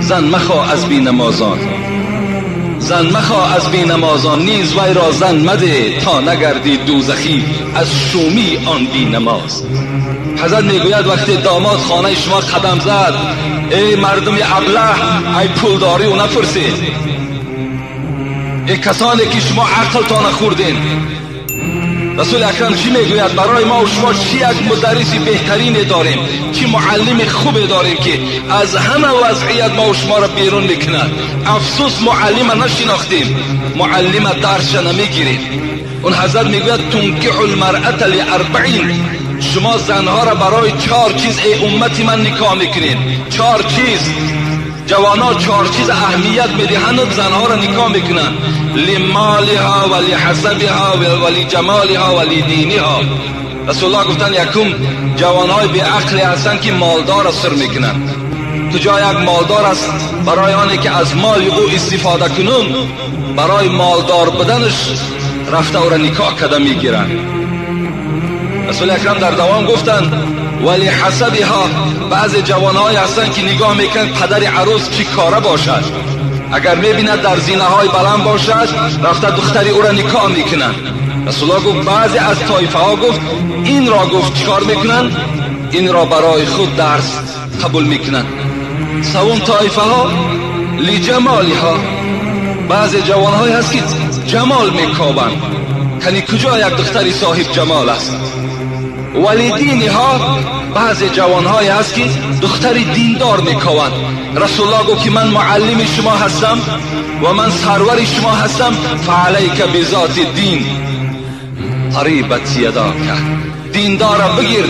زن مخواه از بینمازان، زن مخواه از بینمازان، نیز وی را زن مده تا نگردی دوزخی از شومی آن بینماز. حضرت میگوید وقتی داماد خانه شما قدم زد، ای مردم ابله، ای پولداری و نپرسید، ای کسانی که شما عقلتان خوردین. رسول اکرم چی میگوید؟ برای ما و شما چی یک مدرس بهترین داریم، چی معلم خوب داریم که از همه وضعیت ما و شما را بیرون میکند. افسوس معلم نشناختیم، معلم درس نمیگیریم. اون حضرت میگوید تنکح المرأة لاربعین، شما زنها را برای 4 چیز ای امت من نکاح میکنین. 4 چیز، جوانا 4 چیز اهمیت میدهند و زنها را نکاح میکنند: لمالها و لحسبها و لجمالها و لدینها. رسول الله گفتن یکم جوانهای بی عقلی هستند که مالدار را سر میکنند. تو جای یک مالدار است، برای آنی که از مال او استفاده کنم، برای مالدار بدنش رفته او را نکاح کرده میگیرند. رسول اکرم در دوام گفتند ولی حسبها، بعض جوانهای هستند که نگاه میکنند پدر عروس چی کاره باشد، اگر میبیند در زینه های بلند باشد رفته دختری او را نکاح میکنند. رسول الله گفت بعضی از طایفه ها گفت این را گفت چیکار میکنند؟ این را برای خود درس قبول میکنند. سوم طایفه ها لجمالها، بعض جوانهای هست که جمال میکابند، یعنی کجا یک دختری صاحب جمال است. ولی دینها، بعض جوانهای هست که دختری دیندار میکوند. رسول الله گفت که من معلم شما هستم و من سرور شما هستم، فعلیک بذات دین قریبت یداک، دیندار را بگیر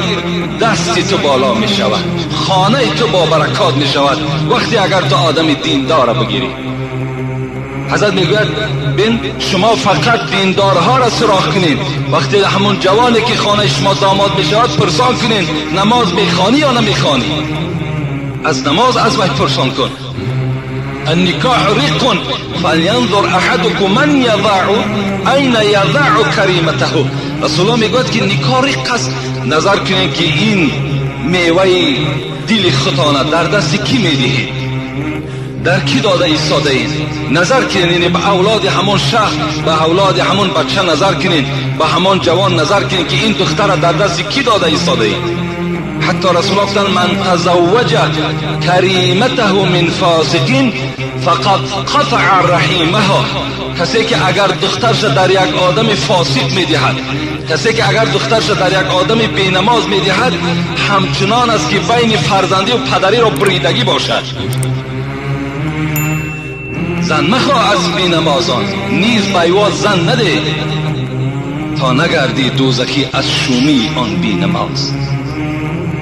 دستی تو بالا می شود، خانه تو با برکات می شود وقتی اگر تو آدم دیندار را بگیری. حضرت میگوید بین شما فقط دیندارها را سراغ کنین، وقتی همون جوانی که خانه شما داماد میشود پرسان کنین نماز میخوانی یا نمیخوانی، از نماز از وی پرسان کن. النکاح رق فلینظر احدکم من یضع این یضع کریمته. رسول الله میگوید که نکاح رق است، نظر کنین که این میوه دل خودتان در دست کی میدهید، در کی داده ایستاده اید. نظر کنین، یعنی به اولاد همون شهر، به اولاد همون بچه نظر کنین، به همون جوان نظر کنین که این دختر در دست کی داده ایستاده اید. حتی رسول الله گفتند من تزوج کریمته من فاسقین فقط قطع رحیمها، کسی که اگر دخترش در یک آدم فاسق میدهد، کسی که اگر دخترش در یک آدم بینماز میدهد، همچنان است که بین فرزندی و پدری را بریدگی باشد. زن مخواه از بینمازان، نیز بیواز زن نده تا نگردی دوزخی از شومی آن بینماز.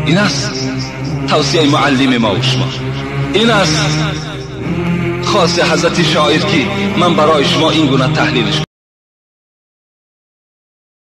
این است توصیه معلم ما و شما، این است خاص حضرت شاعر که من برای شما این گونه تحلیلش